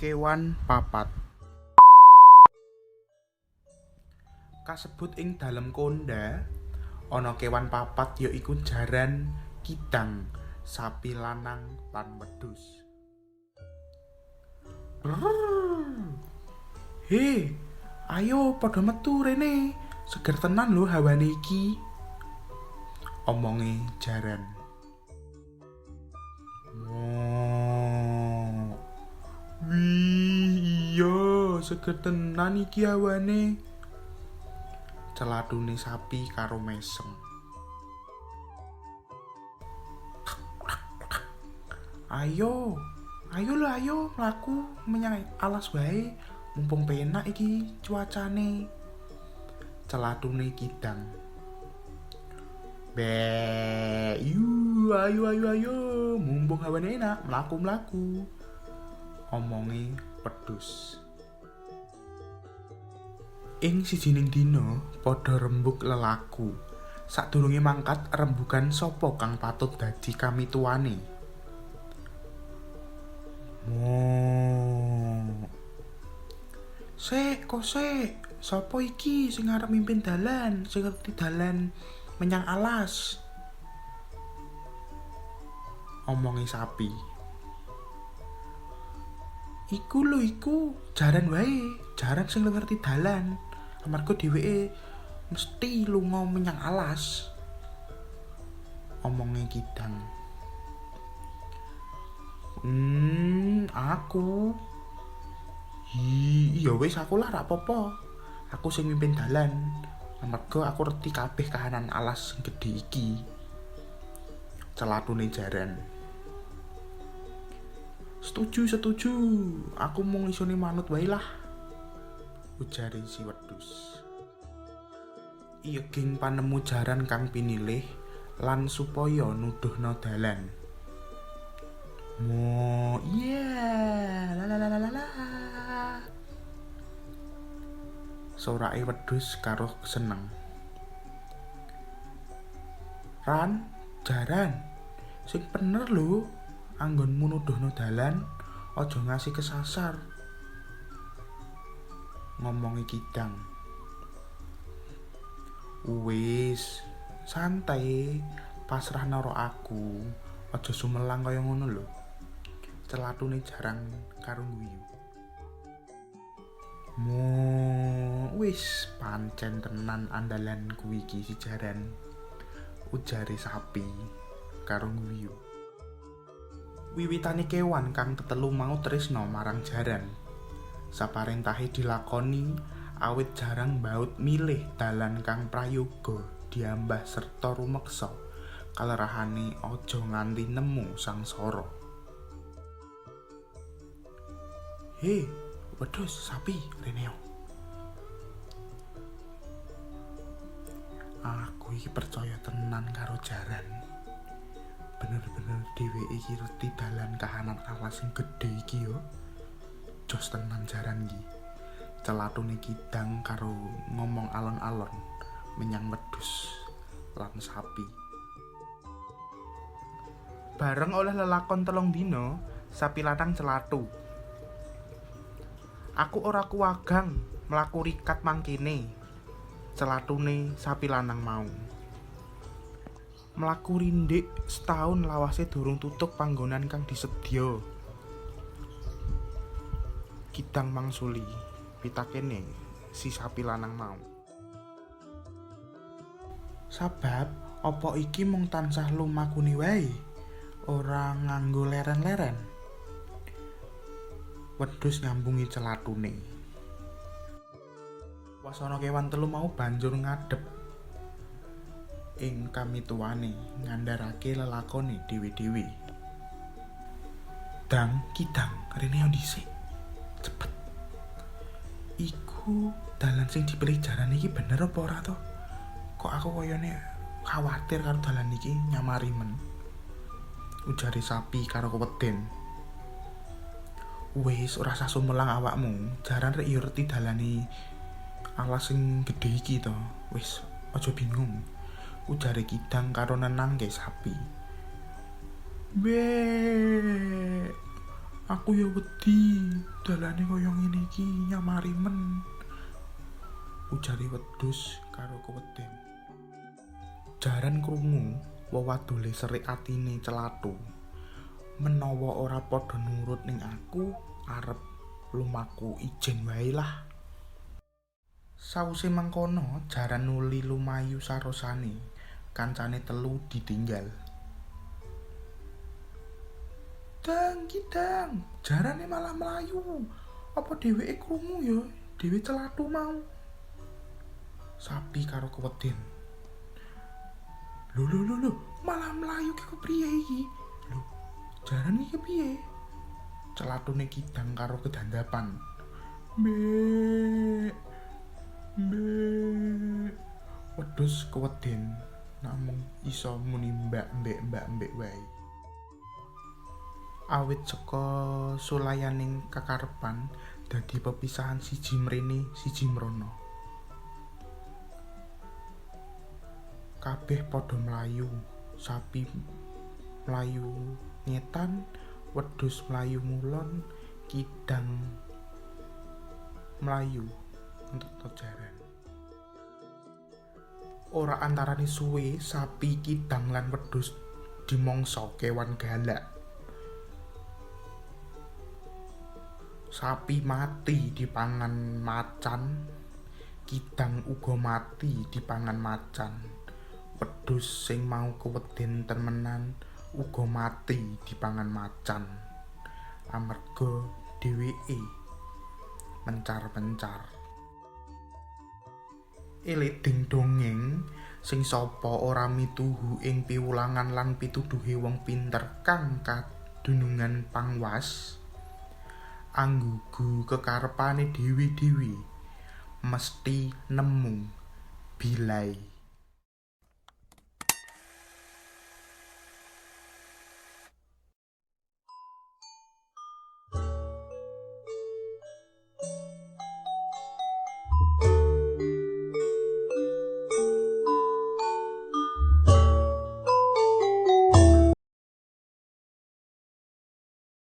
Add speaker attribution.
Speaker 1: Kewan papat. Kasebut ing dalem kondha ana kewan papat ya iku jaran, kidang, sapi lanang lan wedhus. He, ayo padha metu rene, seger tenan lho hawane iki. Omonge jaran. Mo. Wih, iya, seger tenan iki hawane. Celatune sapi karo mesem. Ayo, ayo lho ayo mlaku menyang alas wae, mumpung penak iki cuacane. Celatune kidang. Be, yu, ayo ayo ayo, mumpung hawane enak, mlaku-mlaku. Omonge wedhus. Ing sijining dina padha rembug lelaku. Sadurunge mangkat rembugan sapa kang patut dadi kamituwane. Mo. Sik, kok sik. Sapa iki sing arep mimpin dalan, sing ngerti dalan menyang alas? Omonge sapi. Iku lho iku, jaran wae, jaran sing ngerti dalan. Amarga dheweke mesti lunga menyang alas. Omonge kidang. Aku. Iya wis aku lah ra apa-apa. Aku sing mimpin dalan. Amarga aku reti kabeh kahanan alas sing gedhe iki. Celatune jaran. Setuju, setuju. Aku mung isone manut wae lah. Ujare si wedhus. Iya geng panemu jaran kang pinilih lan supaya nuduhna dalan. Mo, iya, la la la la la. Sorake wedhus karo seneng. Ran, jaran, sing bener lho, anggonmu nuduhna dalan, aja ngasih kesasar. Ngomongi kidang. Wis, santai, pasrah naro aku, aja sumelang kaya ngono lho. Celatune jarang karo guyu. Mo, wis pancen tenan andalanku iki si jaran. Ujare sapi karo guyu. Wiwitane kewan kang tetelu mau tresna marang jaran. Saparentahe dilakoni awit jarang mbaut milih dalan kang prayoga diambah serta rumeksa kalerahane aja nganti nemu sangsara. He, wedhus sapi reneo. Aku iki percaya tenan karo jaran. Bener-bener dheweke iki reti dalan kahanan alas sing gedhe iki yo. Jos tenan jaran iki. Celatune kidang karo ngomong alon-alon menyang wedhus lan sapi. Bareng oleh lelakon 3 dina, sapi lanang celatu. Aku ora kuwagang mlaku rikat mangkene. Celatune sapi lanang mau. Mlaku rindik setahun lawase durung tutuk panggonan kang disedya. Kidang mangsuli pitakene si sapi lanang mau. Sabab apa iki mung tansah lumakune wae, ora nganggo leren-leren. Wedhus nyambungi celatune. Wasana kewan telu mau banjur ngadhep ing kamituwane ngandharake lelakone dhewe-dhewe. Dang, kidang, rene dhisik. Cepet. Iku dalan sing dipilih jaran iki bener apa ora to? Kok aku koyone khawatir karo dalan iki nyamari men. Ujare sapi karo keweden. Wis ora usah sumelang awakmu, jaran rek yo reti dalane alas sing gedhe iki to. Wis aja bingung. Ujare kidang karo nenangke sapi. Be, Aku ya wedi, dalane kaya ngene iki nyamari men. Ujare wedhus karo keweden. Jaran krungu wewadule serik atine celathu. Menawa ora padha nurut ning aku, arep lumaku ijen wae lah. Sawise mangkono, jaran nuli lumayu sarosane, kancane telu ditinggal. Dang kidang, jarane malah mlayu. Apa dheweke krungu ya? Dhewe celathu mau. Sapi karo keweden. Lho lho lho lho, malah mlayu ki kepriye iki? Lho, jaran iki kepiye? Celathune kidang karo kedandapan. Mbek. Mbek. Wedhus keweden namung iso muni mbak mbek mbak mbek wae. Awit saka sulayaning kekarepan dadi pepisahan siji mrene siji mrono. Kabeh padha mlayu, sapi mlayu ngetan, wedhus mlayu ngulon, kidang mlayu entuk jaran. Ora antarane suwe, sapi, kidang lan wedhus dimangsa kewan galak. Sapi mati dipangan macan, kidang uga mati dipangan macan. Wedhus sing mau keweden temenan uga mati dipangan macan. Amarga dheweke mencar-mencar. Eleding dongeng sing sapa ora mituhu ing piwulangan lan pituduhe wong pinter kang kadunungan pangwas, anggugu kekarepane dhewe-dhewe mesti nemu bilai.